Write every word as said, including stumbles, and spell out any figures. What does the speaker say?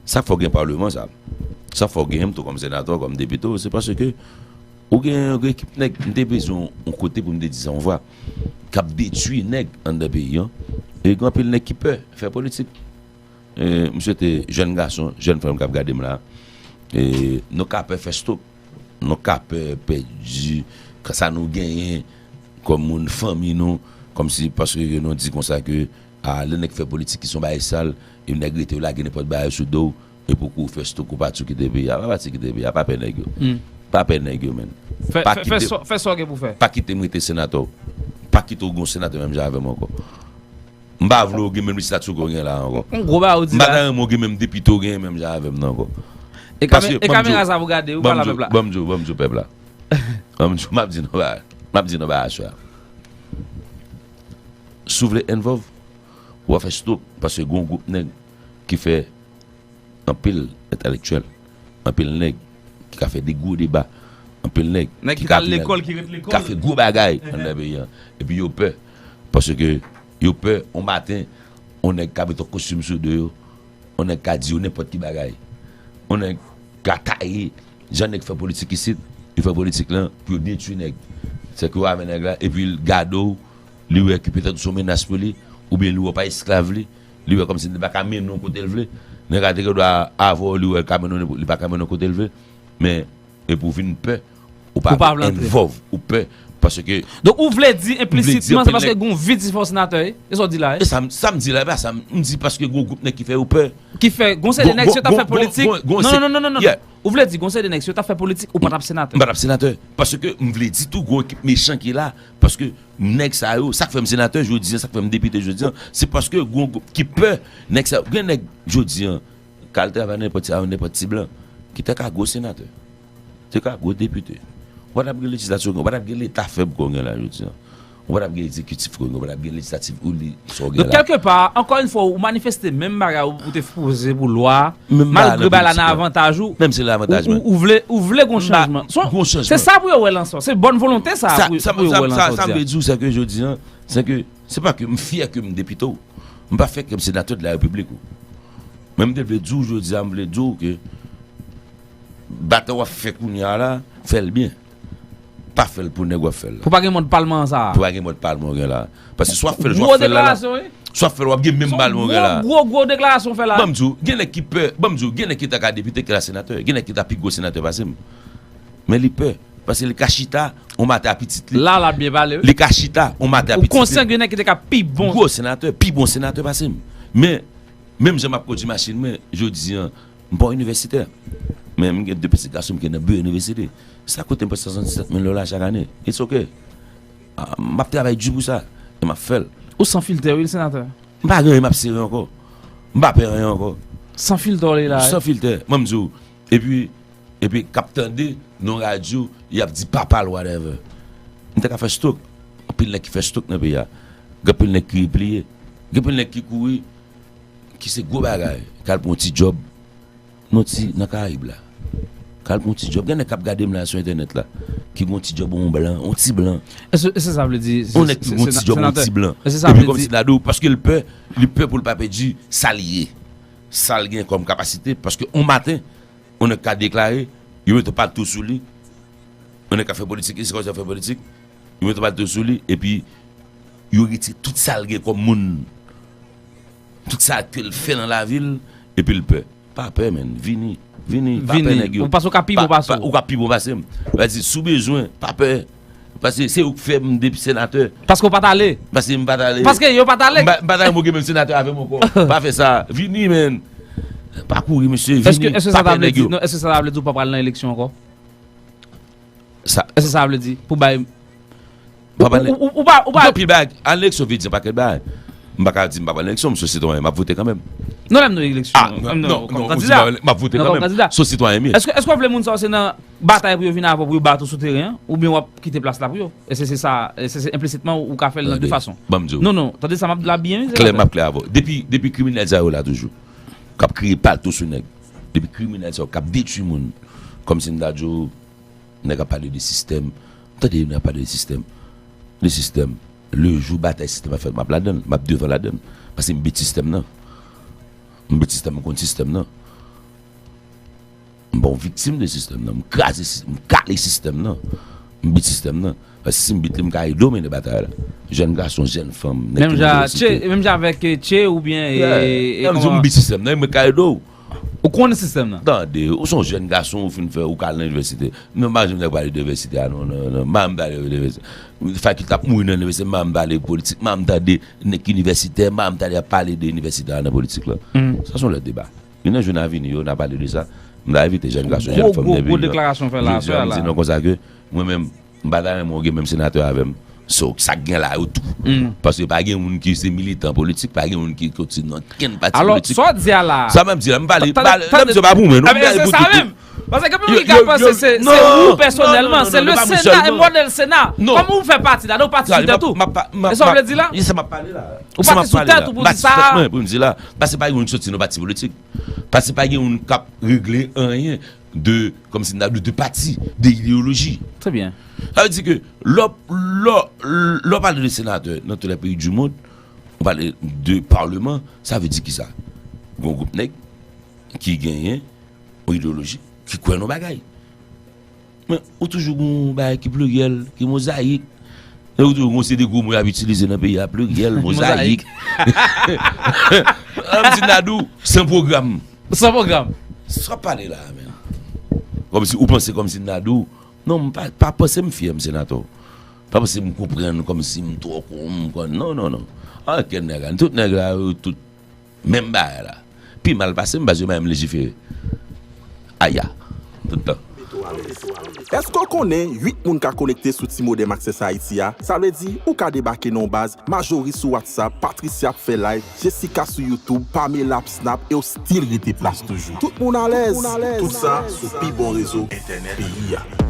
Sa fè w gen palman sa. Sa fè w gen m tou kòm senatè, kòm depite, se paske ou gen yon ekip nèg, m te bezwen yon kote pou m te di sa yon vwa, k ap detwi nèg anndan peyi an. E gen anpil nèg ki pè fè politik. E, m swete jèn gason, jèn fanm k ap gade m la, e, nou ka pè fè stroke, nou ka pè pèdi sa nou genyen kòm moun, fanmi nou, kòmsi paske nou di konsa ke, a, lè nèg fè politik ki se yon bagay sal, e nèg rete yo lage nenpòt bagay sou do w, e pou kou w fè stroke ou pati w kite peyi a, pa pati kite peyi a, pa pè nèg yo. Pa pè nèg yo, menn. Pa kite, fè sa w gen pou fè. Pa kite m rete senatè w. Pa kite w gon senatè menm jan avè m ankò. M pa vle w gen menm estati ke w gen la ankò. M pa ta renmen w gen menm depite w gen menm jan avè m nan ankò. E kamera sa pou gade, ou pale a pèp la. Ban m di w, ban m di w pèp la. Ban m di w, m ap di nou bagay. M ap di nou bagay aswè a. Si w vle involve, w a fè stroke, paske gon gwoup nèg ki fè anpil entèlektyèl, anpil nèg ki ka fè de gwo deba, anpil nèg ki ka fè gwo bagay anndan peyi an. Epi yo pè, paske yo pè yon maten, yon nèg ka mete yon kostim sou do yo, yon nèg ka di yo nenpòt ki bagay, yon nèg ka taye, jan nèg fè politik isit, yo fè politik lan pou yo detwi nèg. Sèke yo avè nèg la, epi l gade w, li wè ke petèt ou se yon menas pou li, oubyen li wè w pa esklav li, li wè kòmsi li pa ka mennen w kote l vle. Nèg la te gen dwa avè w, li wè l ka mennen w, li pa ka mennen w kote l vle. Men, epi w vin pè, ou pa vle involve, ou pè, paske. Donk, ou vle di enplisitman, se paske gon vid si fè w senatè, wi? E sa w di la, wi? E sa m di la, e pa sa m di, paske gon gwoup nèg ki fè yo pè. Ki fè, gon seri de nèg, si yo t ap fè politik. Non, non, non, non, non. Ou vle di, gon seri de nèg, si yo t ap fè politik, ou pa t ap senatè. M pa t ap senatè. Paske m vle di tou, gon ekip mechan ki la. Paske nèg sa yo, sa k fè m senatè jodi an, sa k fè m depite jodi an, se paske gon gwoup ki pè nèg sa yo. Gen nèg jodi an, k al travay nan nenpòt ti, a nenpòt ti blan, ki te ka gwo senatè, te ka gwo depite. Ou pa t ap gen lejislati w gen, ou pa t ap gen leta fèb ke w gen la jodi an. Ou pa t ap gen egzekitif ke w gen, ou pa t ap gen lejislatif ou li sa w gen la. Donk, kèlkepa, ankò yon fwa, ou manifeste menm bagay ou te poze pou lwa a, malgre bagay la nan avantaj ou. Menm si l nan avantaj mwen. Ou vle, ou vle gon chanjman. Se sa pou yo wè lan sa. Se bòn volonte sa pou yo wè lan sa. Sa m vle di w, se ke jodi an, se ke, se pa ke m fyè ke m depite w. M pa fyè ke m senatè de la repiblik ou. Men m te vle di w jodi a, m vle di w ke batay w ap fè kounye a la, fè l byen. Pa fè l pou nèg w ap fè l la. Pou pa gen mòd palman an sa a. Pou pa gen mòd palman w gen la. Paske si w ap fè l jan w ap fè l la la, si w ap fè l w ap gen menm palman w gen la. Gwo, gwo, gwo deklarasyon w fè la. Ban m di w, gen nèg ki pè, ban m di w, gen nèg ki ta ka depite, ki ta senatè, gen nèg ki ta pi gwo senatè pase m. Men li pè, paske li ka chita yon maten a pitit li. La, l ap byen pale, wi. Li ka chita yon maten a pitit li. Ou konsyan gen nèg ki te ka pi bon. Gwo senatè, pi bon senatè pase m. Men, menm jan m ap kondui machin mwen, jodi an, m pa yon inivèsitè. Men m gen de pitit gason m ki nan biyonivèsite. Sa koute m prèske swasanndiset mil dola chak ane. It's ok. Ah, m ap travay di pou sa. E m ap fè l. Ou san filtè, wi, senatè. M pa gen anyen m ap sere ankò. M pa pè anyen ankò. San filtè w ye la, wi. San filtè. Mwen m di w. Epi, epi k ap tande nan radyo, y ap di papa l, whatever. M te ka fè stroke. Anpil nèg ki fè stroke nan peyi a. Gen anpil nèg ki repliye. Gen anpil nèg ki kouri, ki se gwo bagay. K al pran yon ti djòb nan ti, nan Karayib la. K al pran yon ti djòb. Gen nèg k ap gade m la sou entènèt la, ki gen yon ti djòb yon blan, yon ti blan. Èske, èske sa vle di, yon nèg ki gen yon ti djòb yon ti blan, epi kòmsi l ap di w, paske l pè, li pè pou l pa pèdi sa l ye, sa l gen kòm kapasite, paske yon maten, yon nèg ka deklare, yo mete palto sou li, yon nèg ka fè politik, li se kòmsi l ap fè politik, yo mete palto sou li, epi yo retire tout sa l gen kòm moun, tout sa ke l fè nan lavi l, epi l pè. Pa pè, menn. Vini. Vini. Pa pè nèg yo. Ou panse w ka pi bon pase m. Ou ka pi bon pase m. Sa vle di, si w bezwen, pa pè. Paske se ou k fè m depi senatè. Paske w pa t ale. Paske m pa t ale. Paske yo pa t ale. M pa, m pa t ale, mwen gen menm senatè avè m ankò. Pa fè sa. Vini, menn. Pa kouri, mesye. Vini. Pa pè nèg yo. Non, èske sa ta vle di ou pa pral nan eleksyon ankò? Sa. Èske sa vle di pou bay. Ou, ou, ou, ou pa, ou pa. Gen anpil bagay. Al eleksyon vle di yon pakèt bagay. M pa ka di m pa pral eleksyon, m se yon sitwayen, m ap vote kanmenm. Non, lè m nan eleksyon. Ah, non, non, non, non, kandida. M ap vote kanmenm. Se yon sitwayen m ye. Èske, èske w vle moun sa yo se nan batay pou yo vin avè w pou yo bat ou sou teren an, oubyen w ap kite plas la pou yo? E se, se sa, e se, se enplisitman ou ka fè l nan de fason. Ban m di w. Non, non, tande sa m ap di la byen, wi, senatè. Klè, m ap klè avè w. Depi, depi kriminèl sa yo la toujou, k ap kriye palto sou nèg. Depi kriminèl sa yo k ap detwi moun, kòmsi m ta di w, nèg ap pale de sistèm. Tande, nèg ap pale de sistèm. De sistèm. Le jou batay sistèm ap fèt, m ap ladan l. M ap devan ladan l. Paske m bet sistèm nan. M bet sistèm, m konn sistèm nan. M pa yon viktim de sistèm nan. M kraze, sis- m kale sistèm nan. M bet sistèm nan. Paske si m bet li, m ka ede w mennen batay la. Jèn gason, jèn fanm, nèg ki nan inivèsite. Menm jan avèk eh, Che oubyen eh, eh, kòman? M di w, m bet sistèm nan, mwen ka ede w. Ou konnen sistèm nan? Tande, ou se yon jèn gason, ou fin fè, ou ka al nan inivèsite. Men m pa janm tande pale de inivèsite a, non, non, non. M pa janm tande de inivèsite. Fakiltè ap mouri nan inivèsite, m pa janm tande politik, m pa janm tande nèg inivèsitè, m pa janm tande y ap pale de inivèsite a nan politik la. Sa se yon lòt deba. Men nan jou n a vini yo, n a pale de sa. M ta envite jèn gason, jèn fanm nan peyi a. Gwo, gwo deklarasyon fè la, jodi a, m di nou konsa ke mwen menm, m pa ta renmen w gen menm senatè avè m. So, sa k gen la yo tou. Paske pa gen moun ki se militan politik, pa gen moun ki kontinye nan kenn pati politik. Alò, sa w di a la. Sa m ap di la, m pale, tande, tande, tande, se pa pou mwen, non, m pale pou tout moun. Paske gen moun ki ka panse se, se ou pèsonèlman, se le Sena, e modèl Sena. Kòm ou fè pati la, ou pati sou tèt ou. E sa w vle di la? Ou pati sou tèt ou pou di sa. Mwen, pou m di la, paske pa gen moun ki soti nan pati politik. Paske pa gen moun k ap regle anyen de, kòmsi n ta di, de pati, de ideyoloji. Trè byen. Sa vle di ke lè w, lè w, lè w pale de senatè nan tout lè peyi di mond, ou pale de paleman, sa vle di kisa? Gon gwoup nèg ki genyen yon ideyoloji, ki kwè nan bagay. Men, ou toujou gon bagay ki pliryèl, ki mozayik. E ou toujou gon seri de gwo mo y ap itilize nan peyi a, pliryèl, mozayik. An m di Nadou, san pwogram. San pwogram. Sa w ap pale la a, men. Kòmsi ou panse kòmsi Nadou. Non, m pa, pa panse m fyè, m senatè. Pa panse m konprann kòmsi m twò kon, m konn. Non, non, non. Ankenn nèg la. Tout nèg la, yo tout menm bagay la. Pi mal pase m, paske yo pa menm lejifere. Aya. Tout tan. Èske w konnen uit moun ka konekte sou Ti Modèm Access Haïti a? Sa vle di, ou ka debake nan yon baz, Majori sou WhatsApp, Patricia ap fè live, Jessica sou YouTube, Pamela ap snap, e w still rete plas toujou. Tout moun alèz. Tout sa sou pi bon rezo entènèt peyi a.